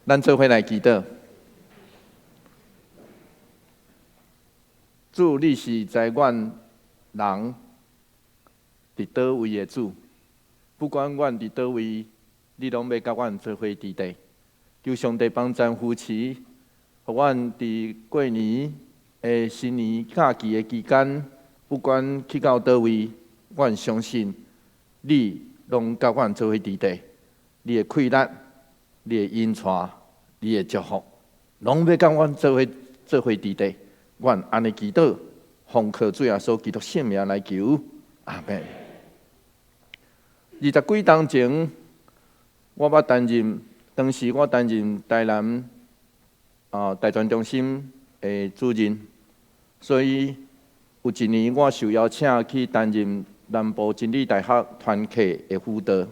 咱做伙來祈禱。主，你是知阮人佇佗位的主，不管阮佇佗位，你攏欲佮阮做伙佇佇。求上帝幫贊扶持，予阮佇過年的新年假期的期間，不管去到佗位，阮相信你攏佮阮做伙佇佇。你的氣力，你的引帶，你的祝福，攏欲佮阮做伙做伙佇佇。阮按呢祈禱，奉靠主耶穌基督聖名來求，阿們。二十幾冬前，我捌擔任，當時我擔任台南大專中心的主任，所以有一年我受邀請去擔任南部真理大學團契的輔導。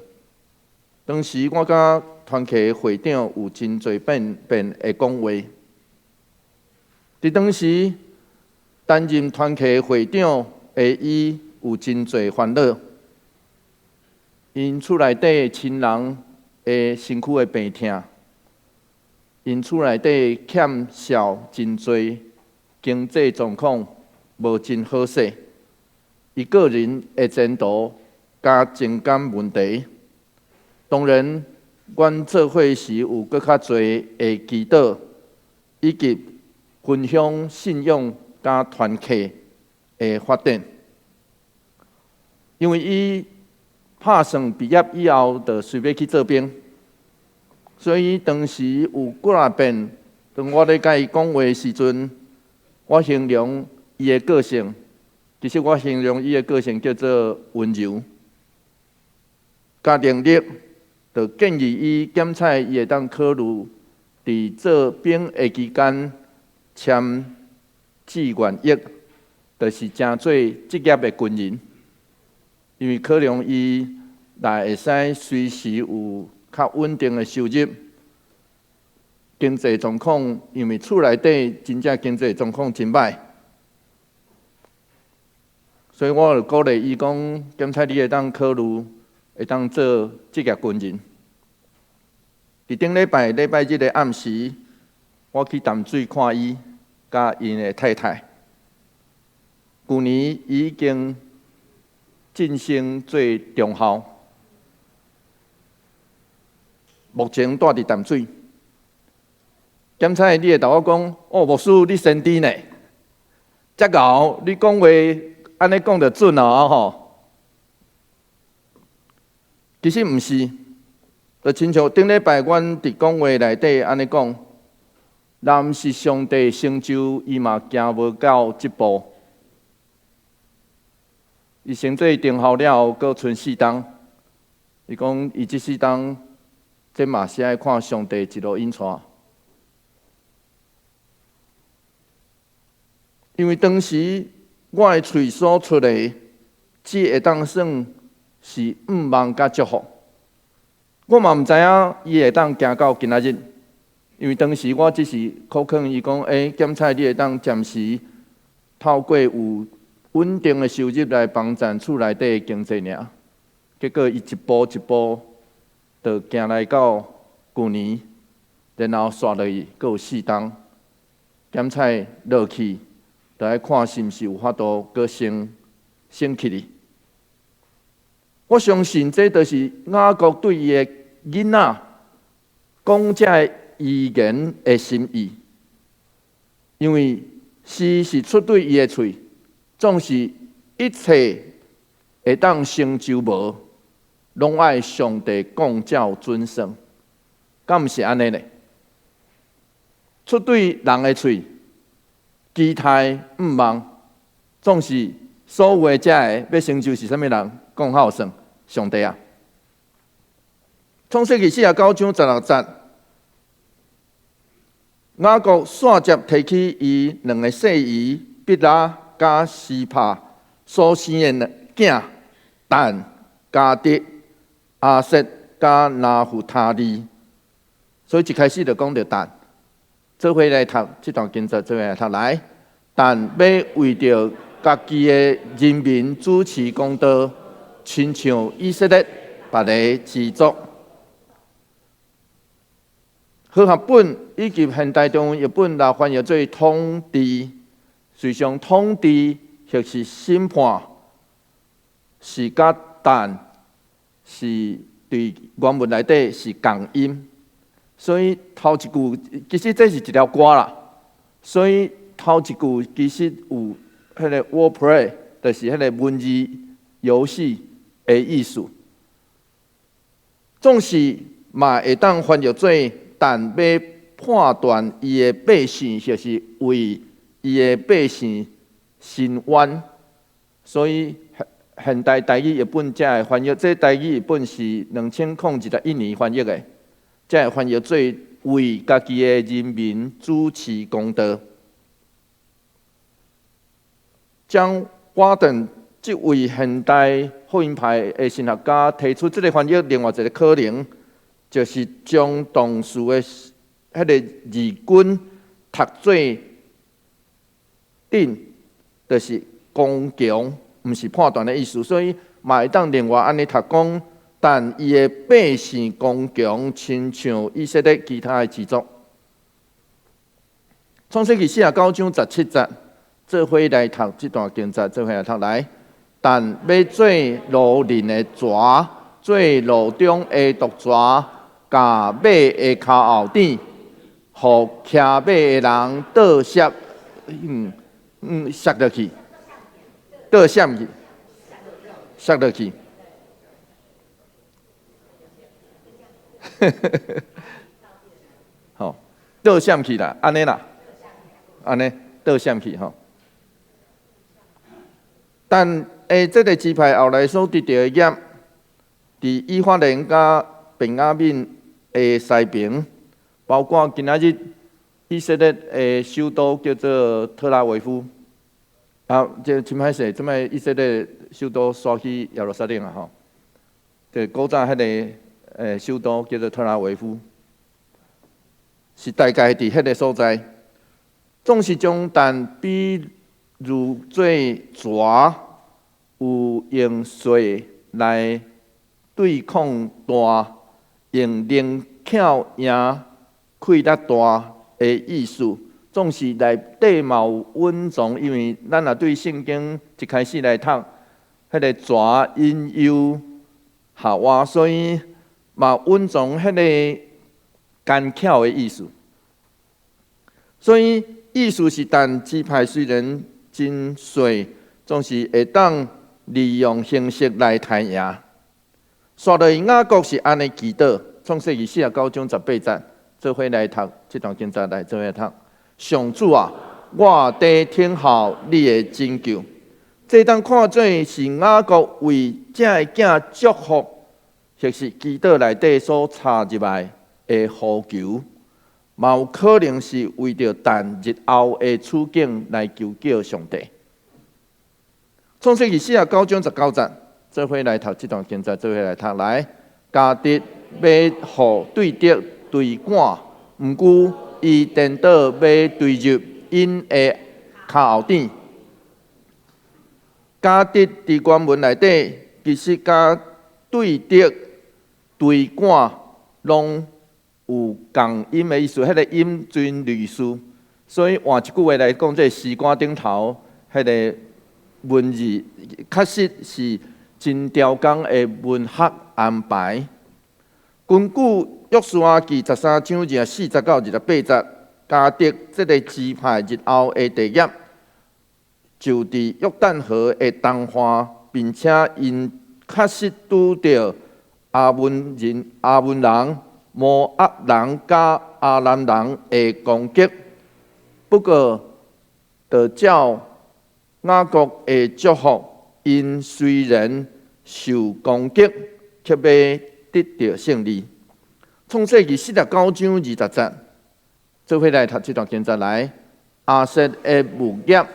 當時我佮團契的會長有真濟遍遍的講話。佇當時擔任團契會長的伊有真濟煩惱，𪜶厝內底親人的身軀的病痛，𪜶厝內底欠債真濟，經濟狀況無真好勢，伊個人的前途佮情感問題，當然，阮做伙時有閣較濟的祈禱，以及分享信仰佮團契的發展。因為伊拍算畢業以後就隨欲去做兵，所以當時有幾若遍，當我咧佮伊講話的時陣，我形容伊的個性，其實我形容伊的個性叫做溫柔，佮能力，就建議伊檢採伊會當考慮佇做兵的期間簽志願役，就是成做職業的軍人，因為可能伊若會使隨時有較穩定的收入，經濟狀況，因為厝內底真正經濟狀況真䆀，所以我就鼓勵伊講，檢採你會當考慮會當做職業軍人。佇頂禮拜禮拜日的暗時，我去淡水看伊，佮𪜶的太太。舊年已經晉升做中校，目前蹛佇淡水。檢採你會豆我講，哦，牧師你先知呢？遮𠢕，你講話按呢講就準哦吼。其實毋是，就親像頂禮拜阮佇講話內底按呢講，若毋是上帝成就，伊嘛行無到這步。伊升做中校了後，閣賰四冬。伊講伊這四冬，這嘛是愛看上帝一路引帶。因為當時我的喙所出的，只會當算是向望佮祝福。我嘛毋知影伊會當行到今仔日，因為當時我只是苦勸伊講：欸，檢採你會當暫時透過有穩定的收入來幫贊厝內底的經濟爾。結果伊一步一步就行來到舊年，然後紲落去閣有四冬，檢採落去，就愛看是毋是有法度閣升升起去。我相信這就是雅各對伊的囡仔講這个預言的心意，因為詩是出對伊的喙，總是一切會當成就無，攏愛上帝講才有準算，敢毋是按呢咧？出對人的喙，期待向望，總是所有的這个欲成就是啥物人講較有算？上帝啊！創世記49章16節，雅各紲接提起伊兩個細姨比拉佮西帕所生的囝但、迦得、亞設佮拿弗他利，所以一開始就講著但，做伙來讀這段經節，做伙來讀來。但欲為著家己的人民主持公道，親像以色列別个支族。和合本以及現代中文譯本來翻譯做統治，事實上統治或是審判是佮但是佇原文內底是仝音，所以頭一句其實這是一條歌啦。所以頭一句其實有彼個 wordplay，就是彼個文字遊戲的意思。總是嘛會當翻譯做但欲判斷伊的百姓，或是為伊的百姓伸冤。所以現代台語譯本才會翻譯，這台語譯本是2021年翻譯的，才會翻譯做為家己的人民主持公道。將瓦頓這位現代福音派的神學家提出這个翻譯，另外一个可能就是將動詞的彼个字根讀做頂，就是剛強，毋是判斷的意思，所以嘛會當另外按呢讀講，但伊的百姓剛強，親像以色列其他的支族。創世記49章17節，做伙來讀這段經節，做伙來讀來。但欲做路人的蛇，做路中的毒蛇，共馬的跤後頂，予騎馬的人倒摔，摔落去，倒閃去，摔落去。好，倒閃去啦，按呢啦，按呢倒閃去吼。但這个支派後來所得著的業，佇以法蓮佮便雅憫的西爿，包括今仔日以色列的首都叫做特拉維夫。啊，這真歹勢，這擺以色列首都徙去耶路撒冷啊吼。對，古早彼个首都叫做特拉維夫，是大概佇彼个所在。總是將但比喻做蛇，有用細來對抗大，用靈巧贏氣力大的意思，總是內底嘛有隱藏，因為咱若對聖經一開始來讀，彼个蛇引誘夏娃，所以嘛隱藏彼个奸巧的意思。所以意思是，但支派雖然真細，總是會當利用形式來刣贏。煞落去雅各是按呢祈禱，創世記49章18節，做伙來讀這段經節來做伙讀。上主啊，我佇等候你的拯救。這當看做是雅各為這个囝祝福，或是祈禱內底所插入來的呼求，嘛有可能是為著但日後的處境來求叫上帝。創世記49章19節，做伙來讀這段經節，做伙來讀來。迦得欲予對得追趕，毋過伊顛倒欲追入𪜶的跤後頂。迦得佇原文內底，其實佮對得追趕攏有仝音的意思，彼个音真類似，所以換一句話來講，這个詩歌頂頭彼个文字確實是真刁工的文學安排。根據約書亞記13章24節到28節，迦得這个支派日後的地業，就佇約旦河的東岸，並且𪜶確實拄著亞捫人、亞捫人、摩押人佮亞蘭人的攻擊。不過，就照雅各的祝福，𪜶雖然受攻擊，卻欲得著勝利。創世記49章20節，做伙來讀這段經節來。亞設的物業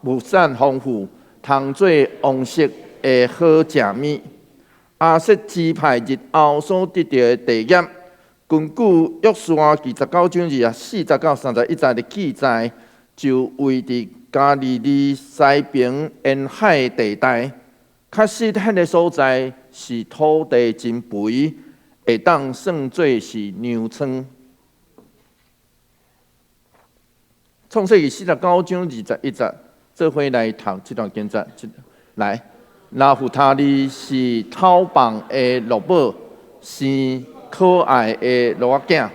物產豐富，通做王室的好食物。亞設支派日後所得著的地業，根據約書亞記19章24節到31節的記載，就位佇加利利西爿沿海地帶。確實，彼个所在是土地真肥，會當算做是糧倉。創世記49章21節，做伙來讀這段經節。來，拿弗他利是頭放的駱母，生可愛的駱仔囝。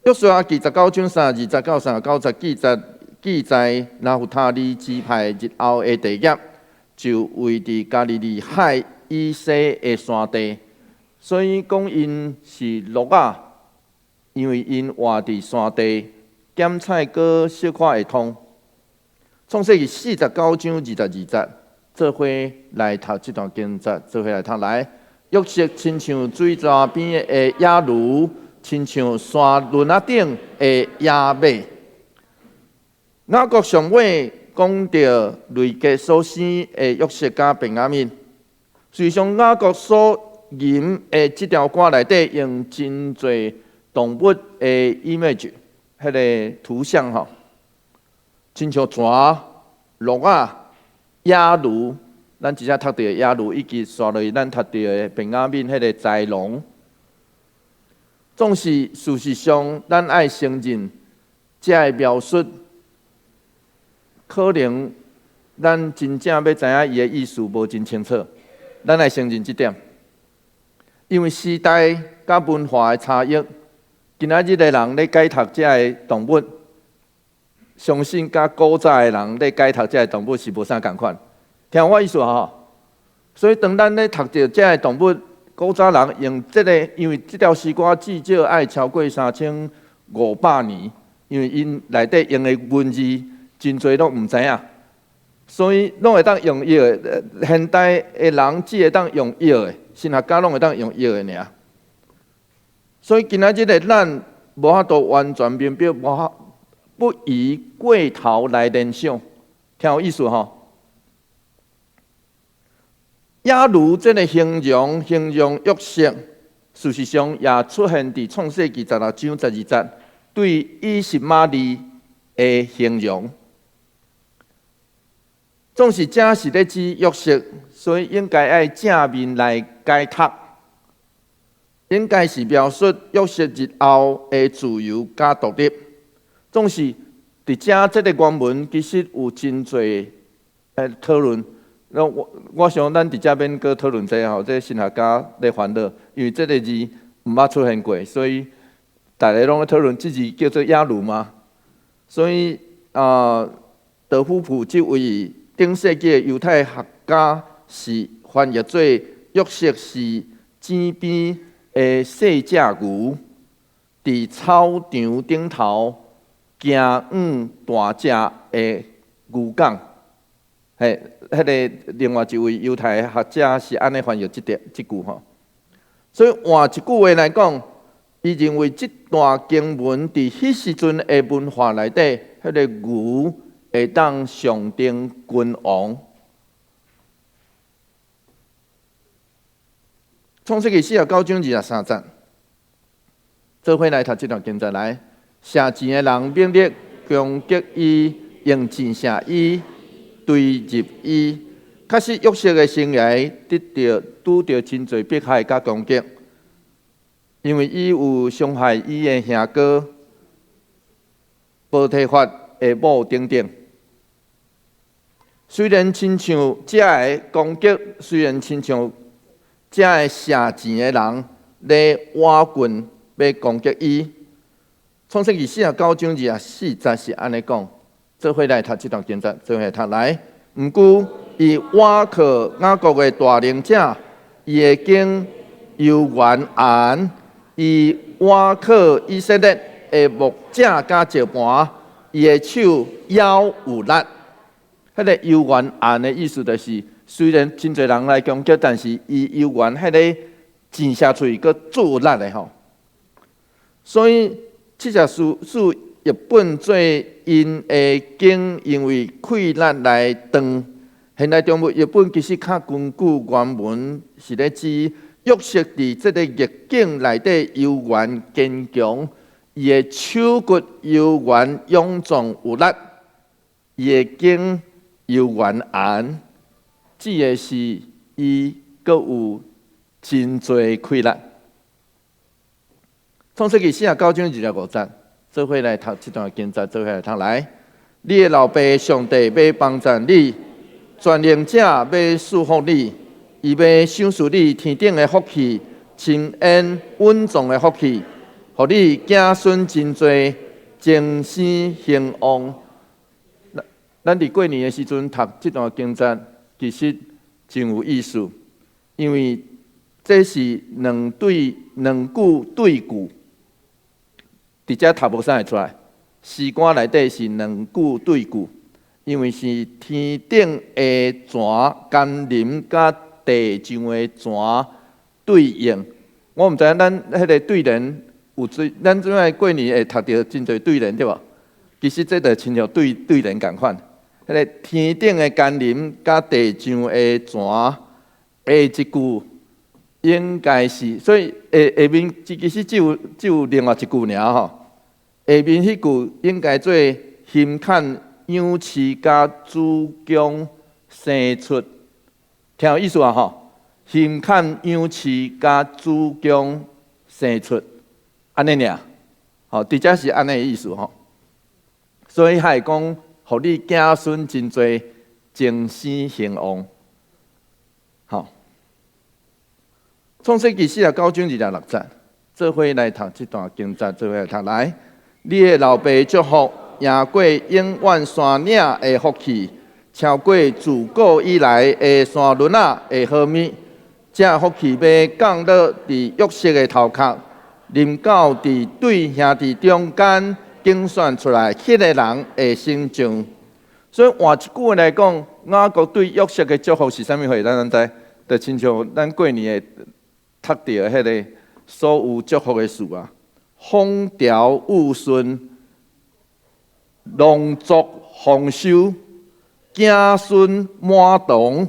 約書亞記19章32節到39節記載拿弗他利支派日後的地業，就位佇加利利海以西的山地。所以講𪜶是駱仔，因為𪜶活佇山地，揀菜閣小可會通。創世記49章22節，做伙來讀這段經節，做伙來讀來。約瑟親像水泉邊的野驢，親像山崙仔頂的野馬。雅各上尾講著利甲所生的約瑟佮便雅憫，事實上雅各所吟的這條歌內底用真濟動物的 image，彼个圖像吼，親像蛇、鹿仔、野驢，咱這才讀著的野驢，以及紲落去咱讀著的便雅憫彼个豺狼，總是事實上，咱愛承認，這个描述可能咱真正欲知影伊的意思無真清楚，咱愛承認這點，因為時代佮文化的差異，今仔日的人咧解讀這个動物，相信佮古早的人咧解讀這个動物是無啥仝款，聽我意思吼。所以當咱咧讀著這个動物，古早人用這个，因為這條詩歌至少愛超過3500年，因為𪜶內底用的文字真濟攏毋知影，所以攏會當用譯的。現代的人只會當用譯的，神學家攏會當用譯的爾。所以今仔日的咱無法度完全明白，無法不宜過頭來聯想，聽有意思吼？野驢這个形容，形容約瑟，事實上也出現佇創世記16章12節，對以實瑪利的形容。總是這是咧指約瑟，所以應該愛正面來解讀，應該是描述約瑟日後的自由佮獨立。總是佇遮這个原文其實有真濟討論。那我想咱佇遮免閣討論這吼，這神學家咧煩惱，因為這个字毋捌出現過，所以大家攏咧討論這字叫做野驢嗎？所以啊，德夫普這位頂世紀的猶太學家是翻譯做約瑟是井邊的細隻牛，佇草場頂頭行往大隻的牛犅。嘿，彼个另外一位猶太學者是按呢翻譯這句吼。所以換一句話來講，伊認為這段經文佇彼時陣的文化內底，彼个牛會當象徵君王。創世記49章23節，做伙來讀這段經節來。射箭的人猛力攻擊伊，用箭射伊，追入伊。確實，約瑟的生涯得著拄著真濟迫害佮攻擊，因為伊有傷害伊的兄哥波提乏的某等等。雖然親像這个攻擊，雖然親像這个射箭的人咧挖棍欲攻擊伊。創世記49章24節是按呢講，做伙來讀這段經節，做伙來讀來。毋過，伊倚靠雅各的大能者，伊的頸柔軟硬，伊倚靠以色列的牧者佮石磐，伊的手猶有力。彼个猶原硬的意思就是，雖然真濟人來攻擊，但是伊猶原彼个箭射出去閣做力的吼。所以七十士譯本做𪜶的頸，因為氣力來斷。現代中文譯本其實較根據原文是咧指約瑟佇這个逆境內底猶原堅強，伊的手骨猶原勇壯有力，伊的頸猶原硬，指的是伊閣有真濟氣力。創世記49章25節，做伙來讀這段經節，做伙來讀來。你的老爸上帝欲幫贊你，全能者欲賜福你，伊欲賞賜你天頂的福氣，深淵蘊藏的福氣，予你子孫真濟，終生興旺。咱佇過年的時陣讀這段經節，其實真有意思，因為這是兩對兩句對句，佇遮讀無啥會出來。詩歌內底是兩句對句，因為是天頂的泉甘霖佮地上的泉對應。我毋知影咱彼个對聯有最，咱這擺過年會讀著真濟對聯對無？其實這就親像對對聯仝款。彼个天頂的甘霖佮地上的泉，下一句應該是，所以下下面其實只有另外一句爾吼。下面彼句應該做勤懇養飼佮子宮生出，聽有意思啊吼？勤懇養飼佮子宮生出，按呢爾，吼，佇遮是按呢意思吼。所以還會講，予你子孫真濟，終生興旺。吼，創世記49章26節，做伙來讀這段經節，做伙來讀來。你的老爸祝福贏過永遠山嶺的福氣，超過自古以來的山崙仔的好物。這福氣欲降落佇約瑟的頭殼，臨到佇對兄弟中間揀選出來彼个人的身上。所以換一句話來講，雅各對約瑟的祝福是啥物貨？咱攏知，就親像咱過年會讀著彼个所有祝福的詞啊。風調雨順，農作豐收，子孫滿堂，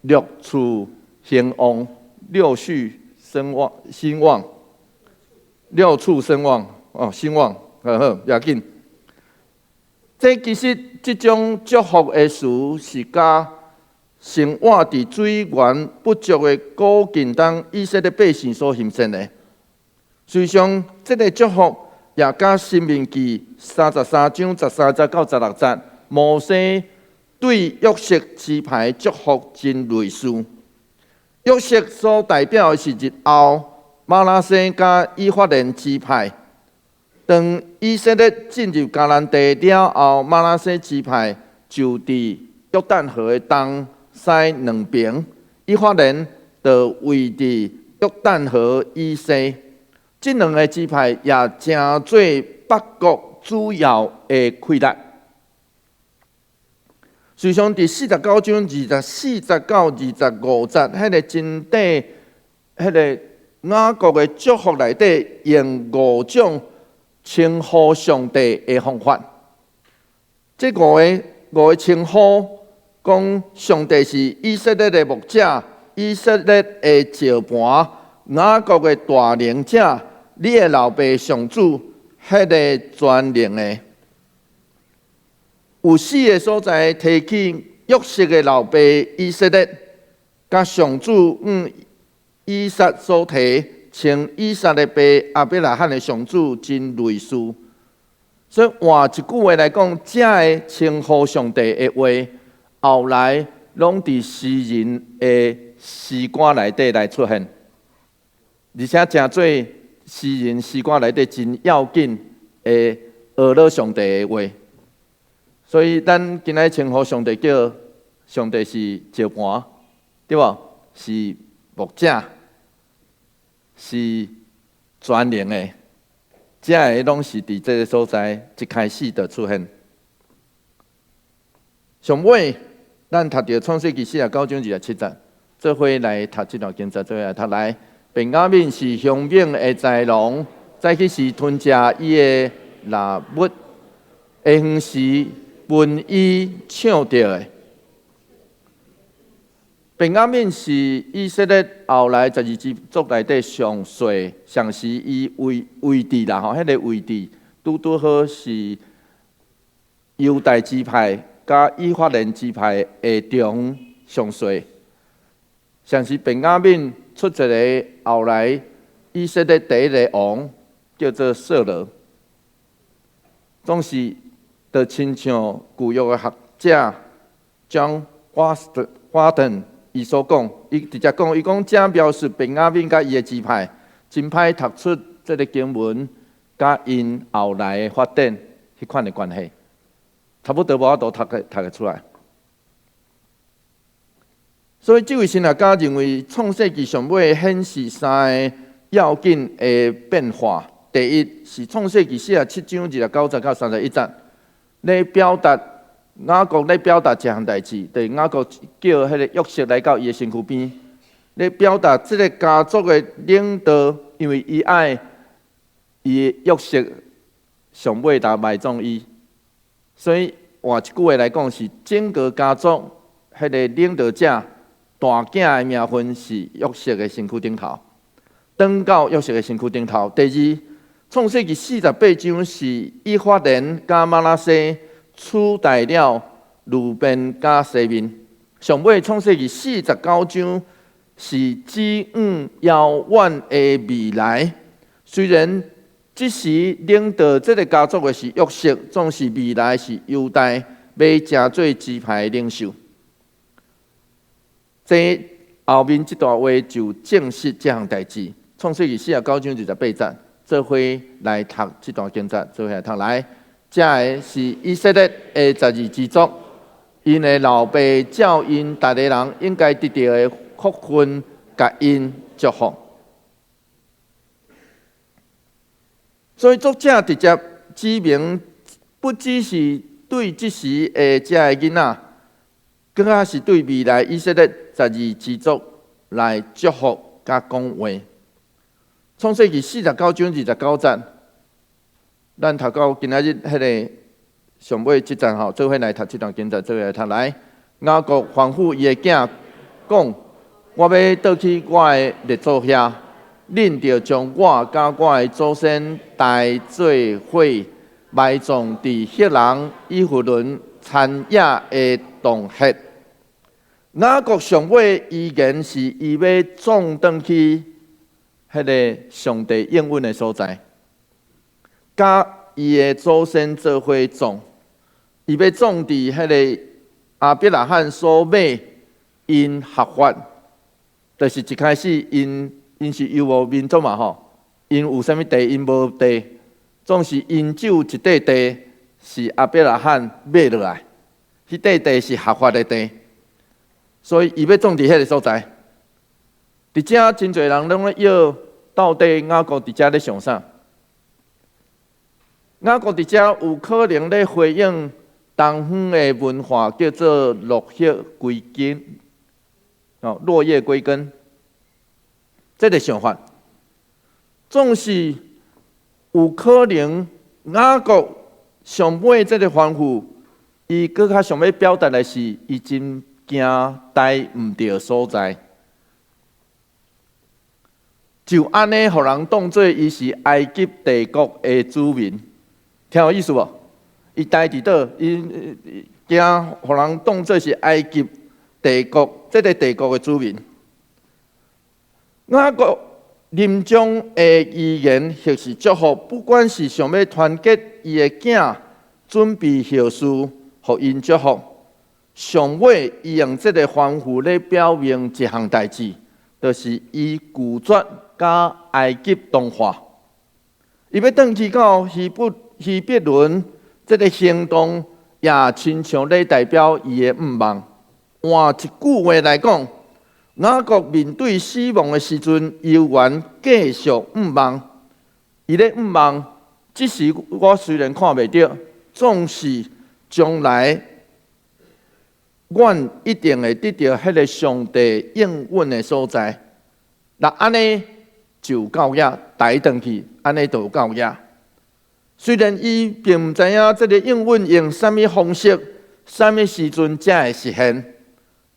六畜興旺，六畜生旺，興旺，六畜生旺，哦，興旺，好好，要緊。這其實這種祝福的詞是佮生活佇水源不足的古近東以色列百姓所形成的。事實上，這个祝福也佮申命記33章13節到16節，摩西對約瑟支派祝福真類似。約瑟所代表的是日後瑪拿西佮以法蓮支派。當以色列進入迦南地了後，瑪拿西支派就佇約旦河的東西兩邊，以法蓮就位佇約旦河以西。這兩个支派也成做北國主要的勢力。事實上，佇49章24節到25節，彼个真底，彼个雅各的祝福內底，用五種稱呼上帝的方法。這五个稱呼，講上帝是以色列的牧者，以色列的石磐，雅各的大能者，你的老爸上主，彼个全能的。有四个所在提起約瑟的老爸以色列，佮上主向以撒所提，稱以撒的爸亞伯拉罕的上主真類似。所以換一句話來講，這个稱呼上帝的話，後來攏佇詩人的詩歌內底來出現，而且成做詩人詩歌內底真要緊的呵咾上帝的話。所以咱今仔稱呼上帝叫上帝是石磐，對無？是牧者，是全能的，這个攏是佇這个所在一開始就出現。上尾，咱讀著創世記49章27節，做伙來讀這段經節，做伙來讀來。便雅憫是兇猛的豺狼，早起時吞食伊的獵物，下昏時聞伊唱著的。便雅憫是以色列後來12支族內底上細，上時伊位置啦吼，彼个位置拄拄好是猶大支派佮以法蓮支派的中上細。像是便雅憫出一个後來以色列第一个王，叫做掃羅。總是就親像舊約的學者 John Walton 伊所講，伊直接講，伊講這描述便雅憫佮伊的支派，真歹讀出這个經文佮𪜶後來的發展彼款的關係，差不多無法度讀得出來。所以，這位神學家認為，創世記上尾顯示三个要緊的變化。第一是創世記47章29節到31節，咧表達雅各咧表達一項代誌，就是雅各叫彼个約瑟來到伊的身軀邊，咧表達這个家族的領導，因為伊愛伊約瑟上尾來埋葬伊，所以換一句話來講，是整個家族彼个領導者大囝的名分是約瑟的身軀頂頭，轉到約瑟的身軀頂頭。第二，創世記48章是以法蓮佮瑪拿西取代了呂便佮西緬。上尾創世記49章是指向遙遠的未來。雖然這時領導這个家族的是約瑟，總是未來是猶大欲成做支派的領袖。這後面這段話就證實這項代誌。創世記49章28節，做伙來讀這段經節，做伙來讀來。這个是以色列的十二支族，𪜶的老爸照𪜶逐个人應該得著的福分，共𪜶祝福。所以作者直接指明，不只是對這時的這个囡仔，閣較是對未來以色列十二支族來祝福佮講話。創世記49章29節，咱讀到今仔日彼个上尾這節吼，做伙來讀這段經節，做伙來讀來。雅各吩咐伊的囝講：我欲倒去我的列祖遐，恁著將我佮我的祖先帶做伙埋葬佇赫人以弗崙田野的洞穴。雅各上尾遺言是伊欲葬轉去彼个上帝應允的所在，佮伊的祖先做伙葬，伊欲葬佇彼个亞伯拉罕所買𪜶合法，就是一開始𪜶是遊牧民族嘛吼，𪜶有啥物地？𪜶無地，總是𪜶只有一塊地是亞伯拉罕買落來，彼塊地是合法的地，所以伊欲葬佇彼个所在。佇遮真濟人攏咧臆到底雅各佇遮咧想啥？雅各佇遮有可能咧回應東方的文化，叫做落葉歸根，哦，落葉歸根，這个想法，總是有可能雅各上尾這个吩咐，伊閣較想欲表達的是，伊真驚待毋著所在。就按呢，予人當做伊是埃及帝國的子民，聽有意思無？伊待佇佗？伊驚予人當做是埃及帝國這个帝國的子民。雅各臨終的遺言或是祝福，不管是想欲團結伊的囝，準備後事，予𪜶祝福。上尾伊用這个吩咐咧表明一項代誌，就是伊拒絕佮埃及同化，伊欲轉去到希伯崙這个行動，也親像咧代表伊的向望。換一句話來講，雅各面對死亡的時陣，猶原繼續向望。伊咧向望，這時我雖然看袂著，總是將來，阮一定會得著彼个上帝應允的所在。若按呢就夠額，帶轉去，按呢就夠額。雖然伊並毋知影這个應允用啥物方式、啥物時陣才會實現，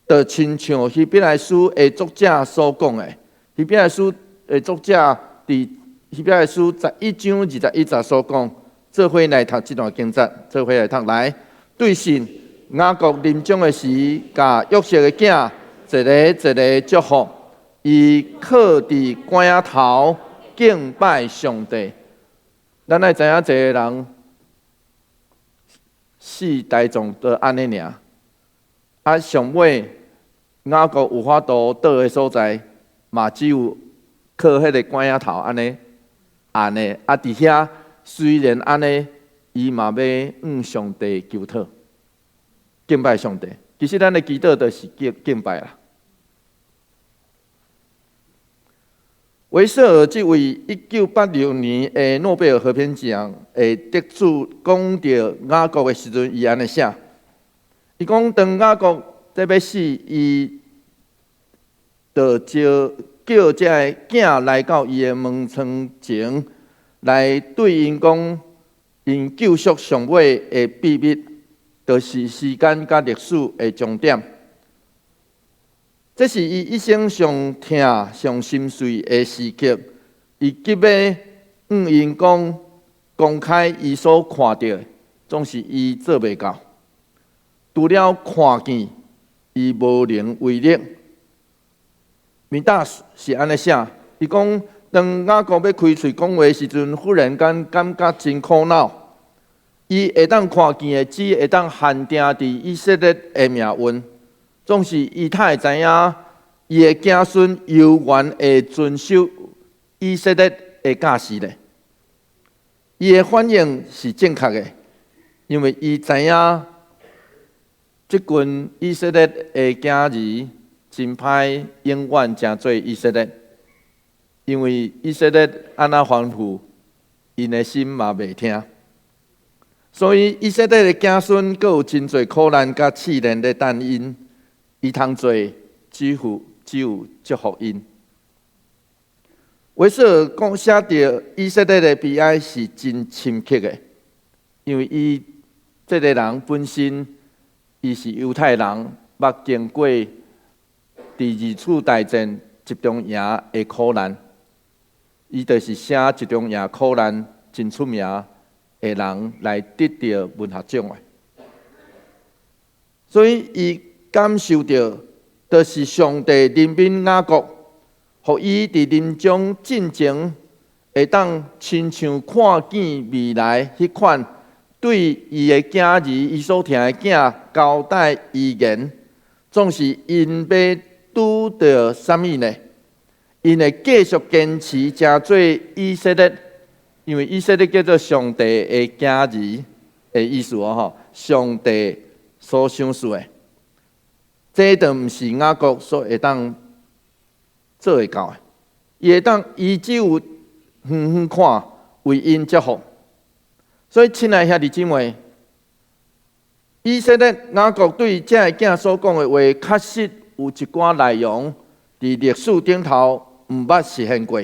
就親像希伯來書的作者所講的，希伯來書的作者佇希伯來書11章21節所講，做伙來讀這段經節，做伙來讀來，對信雅各臨終的時，共約瑟的囝一个一个祝福，伊靠佇拐仔頭敬拜上帝。咱愛知影一个人四大眾都按呢爾。啊，上尾雅各有法度倒的所在，嘛只有靠彼个拐仔頭按呢按的。啊，佇遐雖然按呢，伊嘛欲向上帝求討，敬拜上帝。其實咱的祈禱就是敬敬拜啦。維瑟爾這位1986年的諾貝爾和平獎的得主，講著雅各的時陣，伊按呢寫，伊講當雅各這欲死，伊就召叫這个囝來到伊的門窗前，來對𪜶講，𪜶救贖上尾的秘密，就是時間佮歷史的終點。這是伊一生上疼、上心碎的時刻。伊急欲向𪜶講，公開伊所看著的，總是伊做袂到。除了看見，伊無能為力。米達是按呢寫，伊講當雅各欲開喙講話時陣，忽然間感覺真苦惱。伊會當看見的，只會當限定佇以色列的命運。總是伊才會知影，伊的子孫猶原會遵守以色列的教示咧。伊的反應是正確的，因為伊知影這群以色列的囝兒真歹，永遠成做以色列，因為以色列按怎吩咐，𪜶的心嘛袂聽。所以以色列的子孫閣有真濟苦難佮試煉咧等𪜶。伊通做只有祝福𪜶。維瑟爾講寫著以色列的悲哀是真深刻的，因為伊這个人本身伊是猶太人，捌經過佇二次大戰集中營的苦難，伊就是寫集中營苦難真出名的人來得著文學獎的，所以伊感受著，就是上帝憐憫雅各，予伊佇臨終進前會當親像看見未來彼款對伊的囝兒，伊所疼的囝交代遺言，總是𪜶欲拄著啥物呢？𪜶會繼續堅持成做以色列，因為以色列叫做上帝的囝兒的意思哦吼，上帝所賞賜的。這就毋是雅各所會當做會到的。伊會當，伊只有遠遠看，為𪜶祝福。所以，親愛兄弟姊妹，以色列雅各對這个囝所講的話，確實有一寡內容佇歷史頂頭毋捌實現過。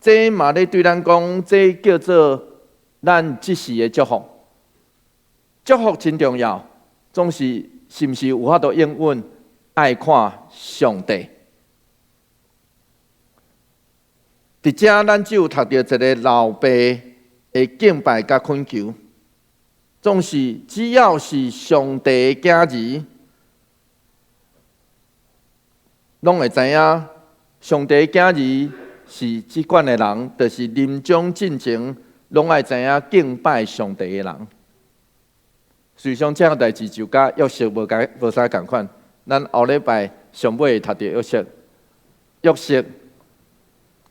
這嘛咧對咱講，這叫做咱這時的祝福。祝福真重要，總是。是毋是有法度應允？愛看上帝。佇遮，咱只有讀著一个老爸的敬拜佮懇求。總是只要是上帝的囝兒，攏會知影，上帝的囝兒是這款的人，就是臨終進前攏愛知影敬拜上帝的人。事實上，這項代誌就佮約瑟無共無啥仝款。咱後禮拜上尾會讀著約瑟，約瑟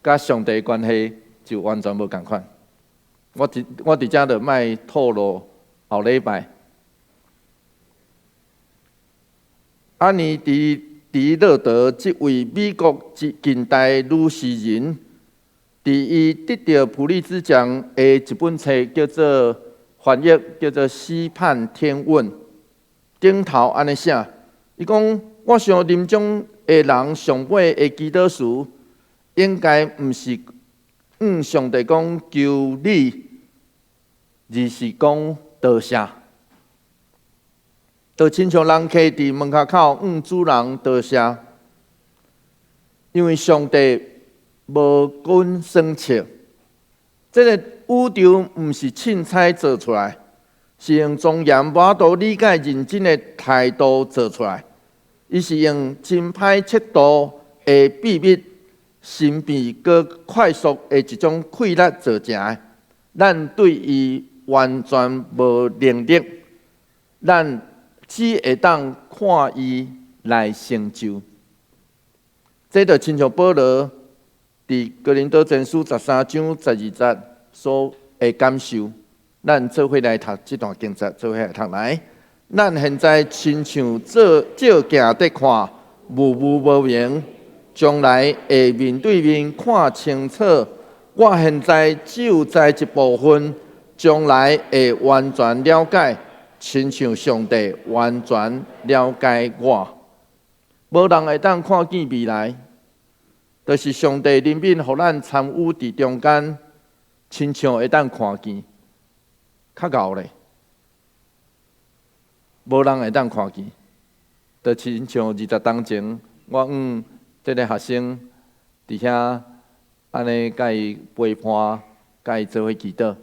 佮上帝關係就完全無仝款。我佇遮就莫透露後禮拜。安妮迪迪勒德這位美國近代女詩人，佇伊得著普利茲獎的一本冊叫做。翻譯叫做《詩盼天問》，頂頭按呢寫，伊講：我想臨終的人上尾的祈禱詞，應該毋是向上帝講求你，而是講多謝。就親像人客佇門跤口向主人多謝，因為上帝無講算策。這个宇宙毋是凊彩做出來，是用莊嚴無法度理解認真的態度做出來。伊是用真歹測度的秘密、神秘閣快速的一種氣力造成的。咱對伊完全無能力。咱只會當看伊來成就。這就親像保羅佇哥林多前書13章12節所的感受。咱做伙來讀這段經節，做伙來讀來。咱現在親像照照鏡佇看，模糊無明；將來會面對面看清楚。我現在只有知一部分，將來會完全了解，親像上帝完全了解我。無人會當看見未來，就是上帝憐憫，予咱參與佇中間，親像會當看見，較𠢕咧。無人會當看見，就親像20冬前，我向這个學生佇遐按呢共伊陪伴，共伊做伙祈禱，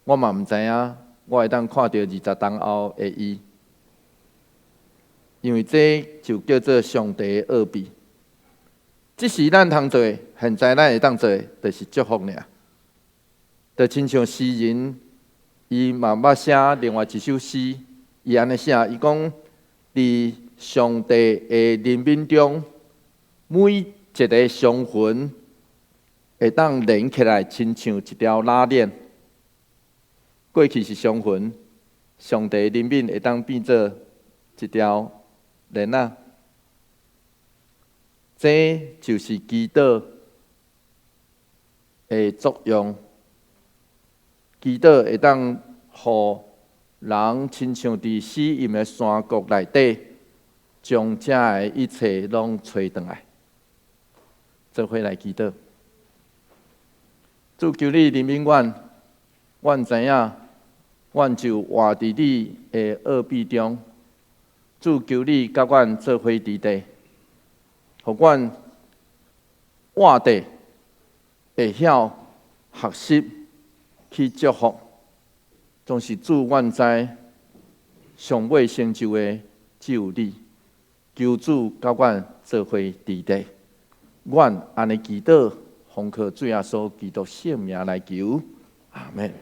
我嘛毋知影，我會當看著二十冬後的伊，因為這就叫做上帝的奧秘。這是咱通做的，現在咱會當做的，就是祝福爾。就親像詩人，伊嘛捌寫另外一首詩，伊按呢寫，伊講佇上帝的憐憫中，每一个傷痕會當連起來，親像一條拉鏈。過去是傷痕，上帝憐憫會當變做一條鏈仔。這就是祈禱的作用。祈禱會當予人親像佇死蔭的山谷內底，將這的一切攏揣轉來，做伙來祈禱。主，求你憐憫阮，阮知影，阮就活佇你的奧秘中。主，求你佮阮做伙佇地，予阮活地會曉學習去祝福。總是主，阮知上尾成就的只有你。求主佮阮做伙佇地，阮按呢祈禱，奉靠主耶穌基督聖名來求，阿門。